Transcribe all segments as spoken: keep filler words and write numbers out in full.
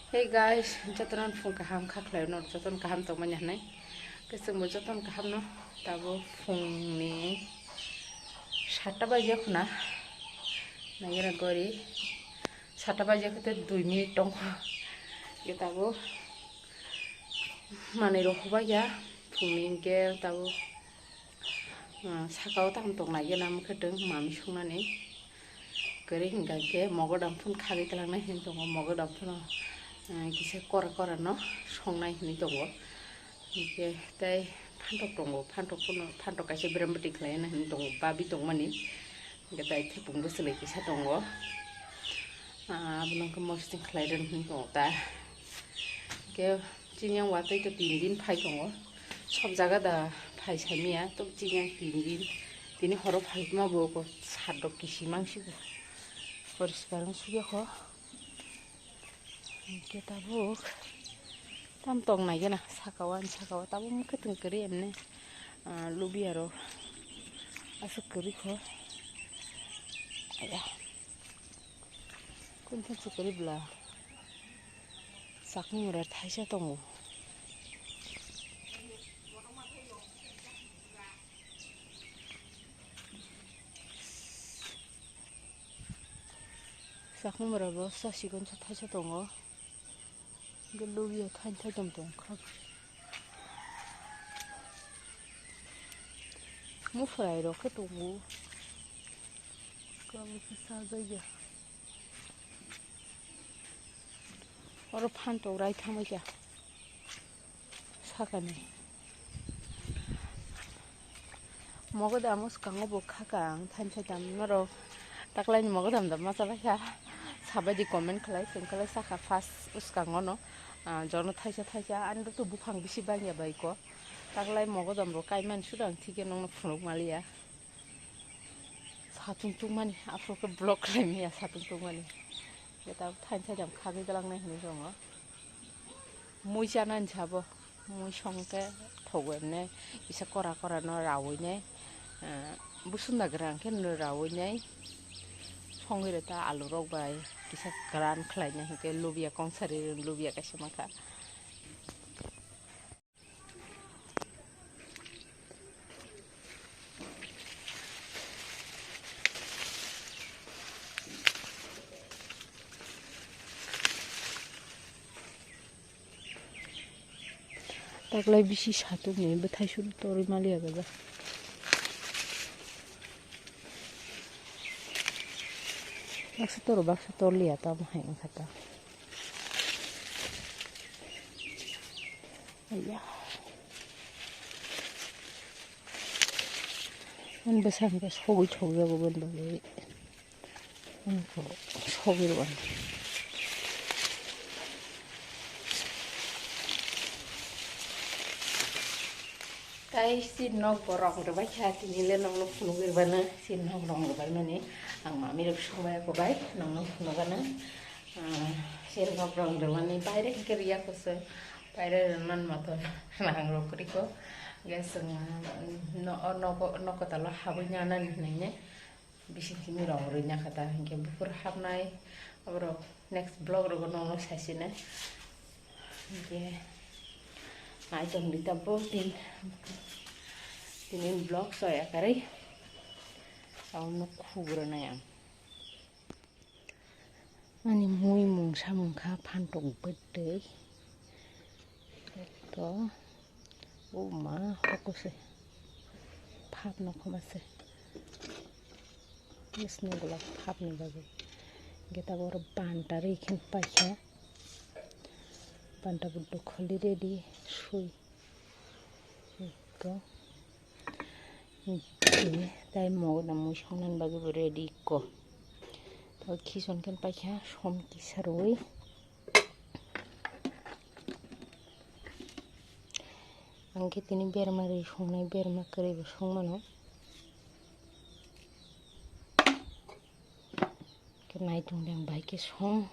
Hey guys, jotono phung kaham kha khlai no, jotono kaham tongmani hwnwi. Khe chwngbo jotono kaham no, tabo phungni satta baji khuna. Nagira gori satta baji khete dui minute tongkha. Khe tabo manwi rok hubai ya phungni, khe tabo Ah, saka o tamo tongnai gana mwkhwtwng mami sungnani kwrwi hinkha khe mogodam phun khagwi twlangnai hinwi tongo, mogodam phuno, ah, kisa kora kora no songnai hinwi tongo. Hinkhe tei phantok tongo, phantok phuno, phantok kaisa berem bwtwi khlai hinwi tongo, babi tongmani hinkhe tei thwpung bwswlwi kisa tongo. Ah, abono khe mosting khlai rwng hinwi tongo ta. Hinkhe chini yang watwi to tin din phai tongo. Sob jaga da phai saimaya, to chini yang tin din. Tini horo phai ma bo ko sat rok kisi mangsi bo. Poriskar wng sukya kho. Hinkhe tabuk tam tong nai gana saka o, ani saka o tabuk mwkhwtwng kwrwi emne, ah, lubi aro aswk kwrwi kho. Aya. Kuntham se kwrwi bwla. Sakni mura thaisa tongo. Sakni mura bo sa sikon sa thaisa tongo. Hwnkhe lubi ya thain thaitom tongkha. Mufrai rok khe tongo. Kabo khe sajagya. Oro phantok rai thangbai kha sakani. Mogodam o swkango bo khaka ang thain thaitam norok taklaini mogodam da ma chalai kha. Sabaidi comment khlai, chwng khlai sakha first swkango no, ah, jono thaisa thaisa ani to buphang bisi bangya bai ko. Taklai mogodam rok kaimani sudang thikhe nongno phunuk maliya. Satung tungmani, aphuru khe block khlai maya satung tungmani. Khe tabuk thain thaitam khagwi twlangnai hinwi tongo. Mui chanani sabo, mui song khe thogo emne, kisa kora kora no rawi nai, ah, busunda gra hwnkhe no rawi nai. Songwi rw ta alu rok bai kisa gran khlai nai hwnkhe lubiya kong sari rw lubiya kaisa mankha. Taklai bisi satung ni bwthai suru torwi maliya gada. Baksa toro baksa torliya tamo hai wngkha ta. Aiya. Ani bwsa hwnkhe sogwi sogjago boni bagwi. Ani kok sogwi rw ani. Tai si nok bo rong rwbai kha, tini le nokno phunugwi rwbano, si nok rong rwbai mani ang mami rok songbai ko bai nokno phunugano. Ah, si nok rong rwmani baire hwnkhe riya kusu, baire rwman moto nang rok kwrwi ko. Hwnkhe chwng no, o nogo, nok kwtal o habwi nanani hwnwi ne. Bising simi rong rwina kha ta, hinkhe buphuru hapnai, aborok next vlog rogo nokno saisinai. Hinkhe nai tongdi tabuk tin, tini vlog soya karwi, abono khugrwnai ang. Ani mui mungsa mungkha phantok bwtwi. To, o ma, hoko se. Phap no khoma se. Bisni gula phap ni bagwi. Geta boro banta ri khin paikha. Banta buddo kholi ready sui. To. Tei mogo da mui songnani bagwi bo ready ko. To khison khe paikha som kisa rwi. Ang khe tini berma rwi songnai, berma kwrwi bo songmano. Khe naitung de ang bai khe song.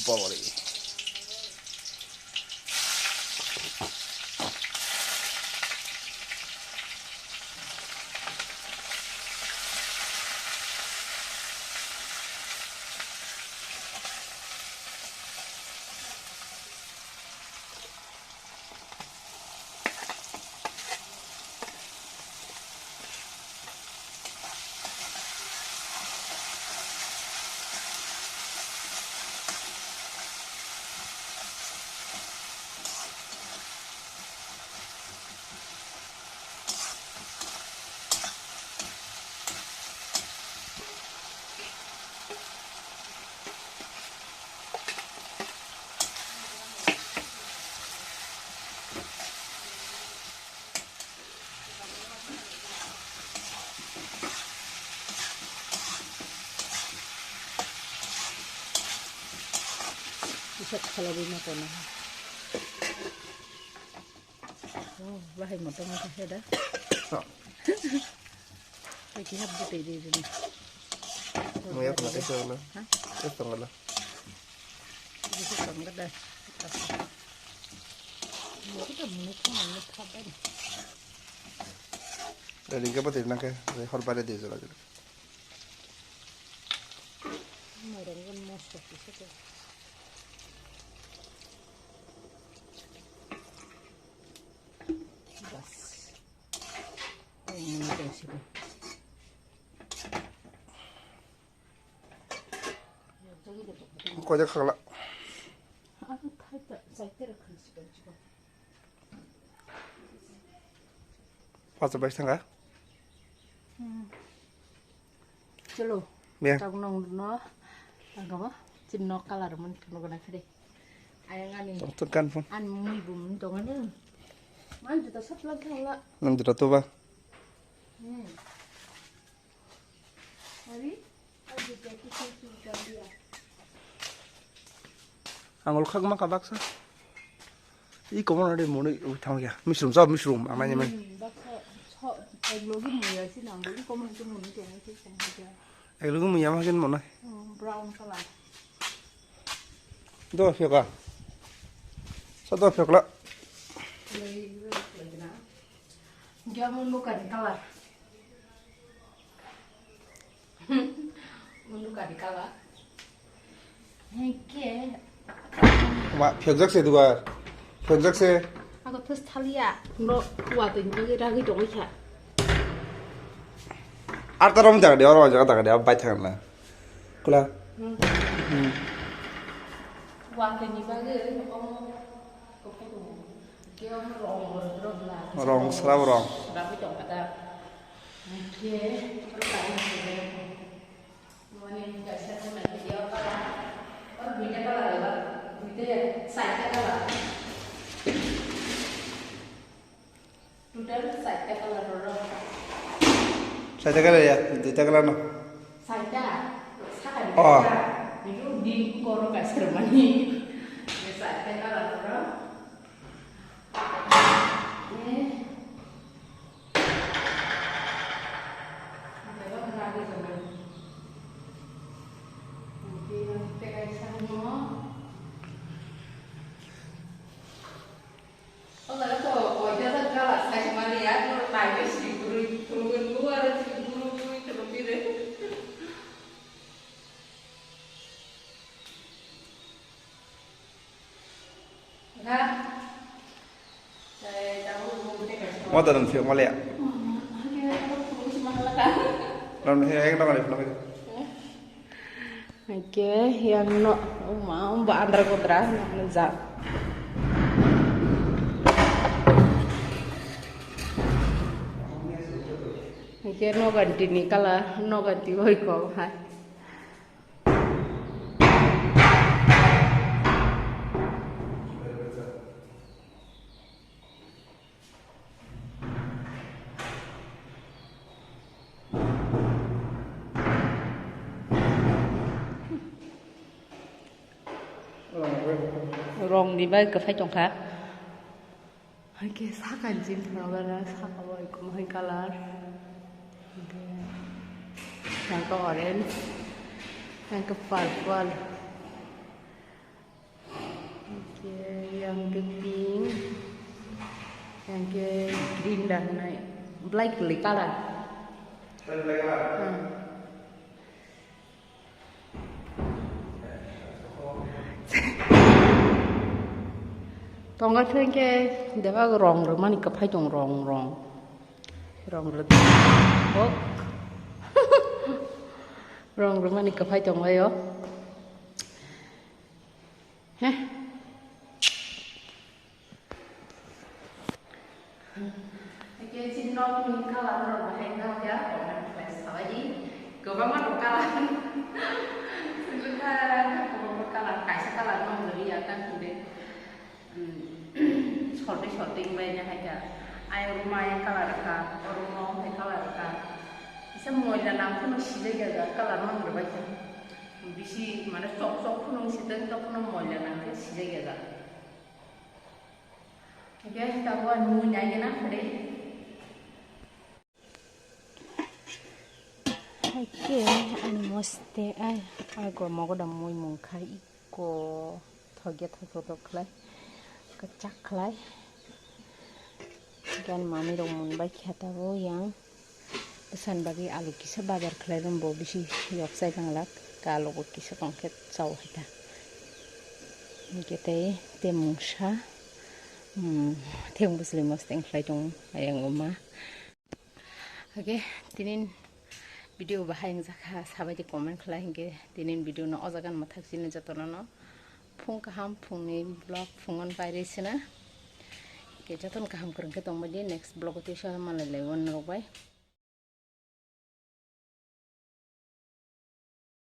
Baba re. Kholobwi ma kono. Oh, bahai moto moto khe da. Hai ki hap butei de de. Mo ya pala tesa wala. Ha? Tesa wala. Ini sih tong da. Mo kita mo ko mo tha ba. Dari ke pati na ke, hor bare de jala jala. Mo rang kan mo sa ki sa. Bas. Ang muna tong sibo. Koi jak khagla. Ang thai ta, sai ta ra khang sibo sibo. Pacha bai sanga. Hmm. Chalo. Bia. Tag nong no. Tag ba? Chin no color mun kano gana kare. Ayang ani. Tong tong kan phone. An mui bum dong ani. Man juta sap lang thang la. Nang juta to ba? Hmm. Ari? Ang ulkhak ma ka baksa. I komo na de moni u thang ya. Misrum sa misrum ang nai mai. Hmm, baksa so, ek logi muya si nang, i komo na moni to ngai si sang ya. Ek logi muya ma gen mona. Hmm, brown color. Do pheka. Sa do phekla. Lei, lei, lei na. Gamon bukan color. Mundu kadi kala. Hengke. Ma, phekjak se dugar. Phekjak se. Ako thus thalia. No, wa to ni ragi dong kha. Ar ta rom jaga de, oro jaga jaga de, bai thang na. Kula. Hmm. Hmm. Wa to ni ba ge, no. Rong srabo rong. Total saita colour rok. Saita colour ya, duita colour no. Saita, sakani oh. Saita. Itu di koro kasar mani. Saita colour rok. Eh. Ada apa lagi sama? Nanti nanti kayak sama. O jaga to koita ta kala sai mali ya, no nai be si guru, guru guru ara si guru guru to bire. Ga. Sai tahu guru te ka. Mo ta nang si mali ya. Nang he ek nang ni. Hake yang no, uma, umba andra kodra, no, no, ja. Hake no ganti ni kala, no ganti hoi ko, hai. Rong ni bai kwphai tongkha. Hake sakani chini thorok gana saka bai kwmai colour. Hake yang ka orange, yang ka purple. Hingke yang ke pink, yang ke green dah nai, black le color. Black color? Hmm. Tongo hingke deba rong rwmani kwphai tong rong rong. Rong rw-, ok. Rong rwmani kwphai tong laio. Heh. Hake chini nokni colour rok bahai no ya, comment khlai sabai di. Kwbangma rok colour. Sini kha kwbangma colour, kaisa colour no wngwi ya ta hwnde. Hmm. Soltwi soltwi wngbai ya hai kha. Ai room ai colour kha, o room o hai colour kha. Kisa moila nang phano sijak ya colour no wngwi bai kha. Bisi mane chok chok phunung siteng tok phunung moila nang khe sijak ya jak. Oke, tabuk ani mui nai gana phade. Oke, ani moste ai ago mogoda mui mung khai iko thogya thogya tok khlai kachak khlai. Gan mami rok mun bai khe tabuk yang. Bwsani bagwi alu kisa bazar khlai rwmbo bisi yok chai tanglak, kalogo kisa tongkhe chao hai ta. Hwnkhe tei, tei mungsa, um, theng bwsli mosteng khlai tongo ayang o ma. Hwnkhe tinin video bahai wngjakha, sabaidi comment khlai hwnkhe tinin video no o jaga ni mwthak chini jotono no phung kaham phungni vlog phungon pairi sina. Hwnkhe jotono kaham kwrwngkhe tongbaidi next vlog o teisa malai lai o norok bai.